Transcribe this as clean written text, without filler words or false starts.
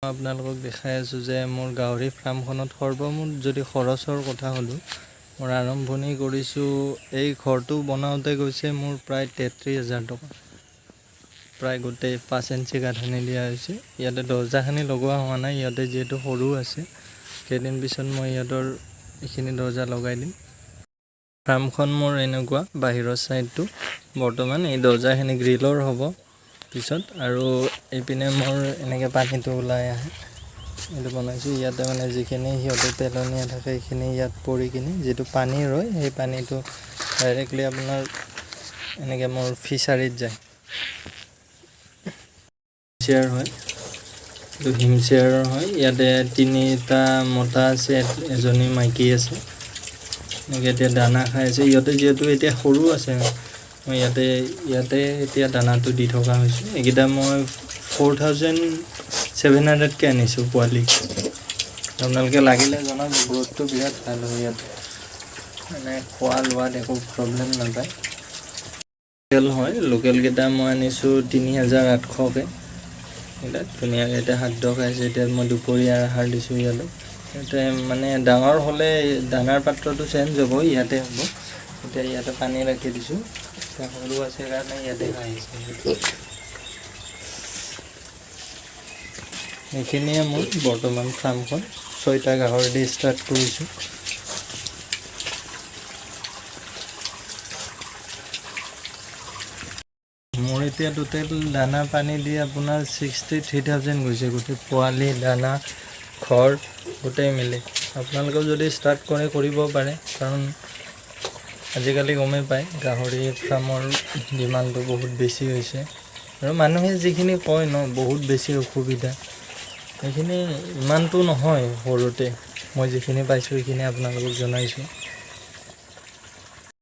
আপোনালোকক দেখাই আছোঁ যে মোৰ গাহৰি ফাৰ্মখনত সৰ্বমুঠ যদি খৰচৰ কথা ক'লোঁ, মোৰ আৰম্ভণি কৰিছোঁ, এই ঘৰটো বনাওঁতে গৈছে মোৰ প্ৰায় 33,000 টকা। প্ৰায় গোটেই 5 ইঞ্চি গাঁথনি দিয়া হৈছে। ইয়াতে দৰ্জাখিনি লগোৱা হোৱা নাই, ইয়াতে যিহেতু সৰু আছে। কেইদিন পিছত মই ইহঁতৰ এইখিনি দৰ্জা লগাই দিম। ফাৰ্মখন মোৰ এনেকুৱা বাহিৰৰ ছাইডটো। বৰ্তমান এই দৰ্জাখিনি গ্ৰিলৰ হ'ব পিছত। আৰু এইপিনে মোৰ এনেকৈ পানীটো ওলাই আহে, এইটো বনাইছোঁ। ইয়াতে মানে যিখিনি সিহঁতে পেলনীয়া থাকে, সেইখিনি ইয়াত পৰি কিনি যিটো পানী ৰয়, সেই পানীটো ডাইৰেক্টলি আপোনাৰ এনেকৈ মোৰ ফিচাৰীত যায়। চেয়াৰ হয়, এইটো হিমচেয়াৰৰ হয়। ইয়াতে তিনিটা মতা আছে, এজনী মাইকী আছে। এনেকৈ এতিয়া দানা খাই আছে ইহঁতে। যিহেতু এতিয়া সৰু আছে, মই ইয়াতে ইয়াতে এতিয়া দানাটো দি থকা হৈছে। এইকেইটা মই 4700কৈ আনিছোঁ পোৱালি। আপোনালোকে লাগিলে জনাব। গ্ৰ'থটো বিৰাট ভাল হয় ইয়াত, মানে খোৱা লোৱাত একো প্ৰব্লেম নাপায়। লোকেল হয়। লোকেলকেইটা মই আনিছোঁ 3800কৈ। এইকেইটা ধুনীয়াকৈ এতিয়া খাদ্য খাইছে। এতিয়া মই দুপৰীয়াৰ আহাৰ দিছোঁ ইয়ালৈ। ইয়াতে মানে ডাঙৰ হ'লে দানাৰ পাত্ৰটো চেঞ্জ হ'ব, ইয়াতে হ'ব। এতিয়া ইয়াতে পানী ৰাখি দিছোঁ। এতিয়া সৰু আছে কাৰণে ইয়াতে খাই আছে। এইখিনিয়ে মোৰ বৰ্তমান ফাৰ্মখন। ছয়টা গাহৰি দি ষ্টাৰ্ট কৰিছোঁ। মোৰ এতিয়া টোটেল দানা পানী দি আপোনাৰ 63,000 গৈছে, গোটেই পোৱালি, দানা, ঘৰ গোটেই মিলি। আপোনালোকেও যদি ষ্টাৰ্ট কৰে, কৰিব পাৰে, কাৰণ আজিকালি গমেই পায় গাহৰি ফাৰ্মৰ ডিমাণ্ডটো বহুত বেছি হৈছে। আৰু মানুহে যিখিনি কয় ন, বহুত বেছি অসুবিধা, সেইখিনি ইমানটো নহয়। সৰুতে মই যিখিনি পাইছোঁ, সেইখিনি আপোনালোকক জনাইছোঁ।